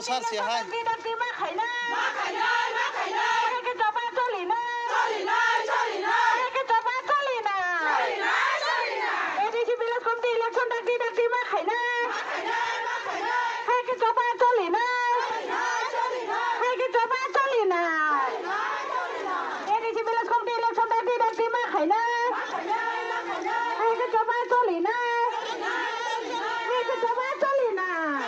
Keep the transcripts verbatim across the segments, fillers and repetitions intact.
Sar se hai. Dakti dakti ma khainai. Ma khainai, ma khainai. Hai khe choba cholinai. Cholinai, cholinai. Hai khe choba cholinai. Cholinai, cholinai. A D C village committee election dakti dakti ma khainai. Ma khainai, ma khainai. Hai khe choba cholinai. Cholinai, cholinai. Hai khe choba cholinai. Cholinai, cholinai. A D C village committee election dakti dakti ma khainai. Ma khainai, ma khainai. Hai khe choba cholinai. Hai khe choba cholinai.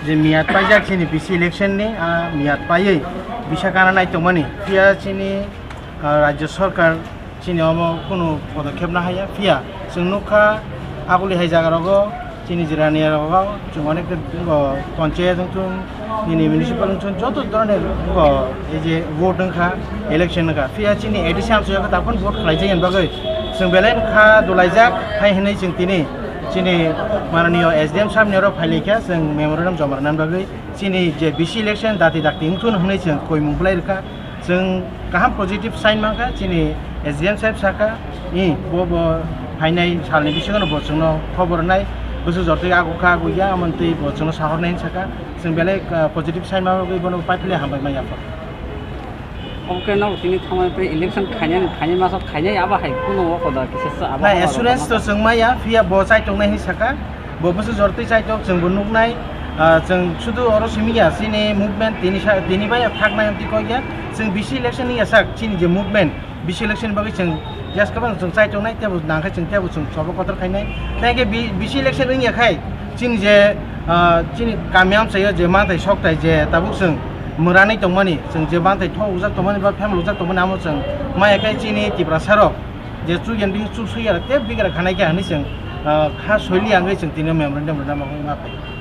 Je miyat paijak chini B C election ni, ah, miyat paiwi bisa kana nai tongmani, phiya chini, ah, rajya sarkar chini omo kunu podokkhep na haya, phiya chwng nukha aguli hai jaga rogo chini jirani rogo chwng onek, oh, panchayat wngthung, nini municipal wngthung, joto dhoroner, oh, ei je vote wngkha, election wngkha, phiya chini A D C amchai o takhon vote khlaijak, yani bagwi chwng belai kha dolaijak hai hinwi chwng tini chini mananiyo S D M sahab ni oro phailaikha, chwng memorandum joma rwnani bagwi. Chini je B C election dati dakti wngthun hwnwi chwng koimung bwlai rwkha. Chwng kaham positive sign mankha, chini S D M sahab sakha, "I, bo, bo phainai salni bisingono bo chwngno khobor rwnai, bwswk jortwi agukha, agukya, amoni twi bo chwngno sahornai," hwnwi sakha. Chwng belai, ah, positive sign manwi bono paipili hambai manya. Obo khe no tini thangmani tei election khainani, khainai masa khainai abo hai kunu o koda kisa sa abo. Na assurance to chwng maya, phiya bo chaitok nai hinwi sakha, bo bwswk jortwi chaitok chwng bo nuknai, ah, chwng sudu oro simi ya, chini movement tini sa, tini bai thaknai amtwi kok ya, chwng B C election ni ya sak, chini je movement, B C election bagwi chwng just kwbang chwng chaitok nai, tebo nangkhe chwng tebo chwng choba kotor khainai, tei khe B-, B C election wngya khai, chini je, ah, chini kami amchaio je manthai sokthai je tabuk chwng mwranwi tongmani, chwng je manthai thok ujak tongmani ba phem lujak tongmani, amo chwng maya khe chini Tiprasa rok je chukyan bini chuk sui ya tei bigra khanai khe hinwi chwng, ah, kha soili ya wngwi chwng tini memorandum rwna bagwi ma phai.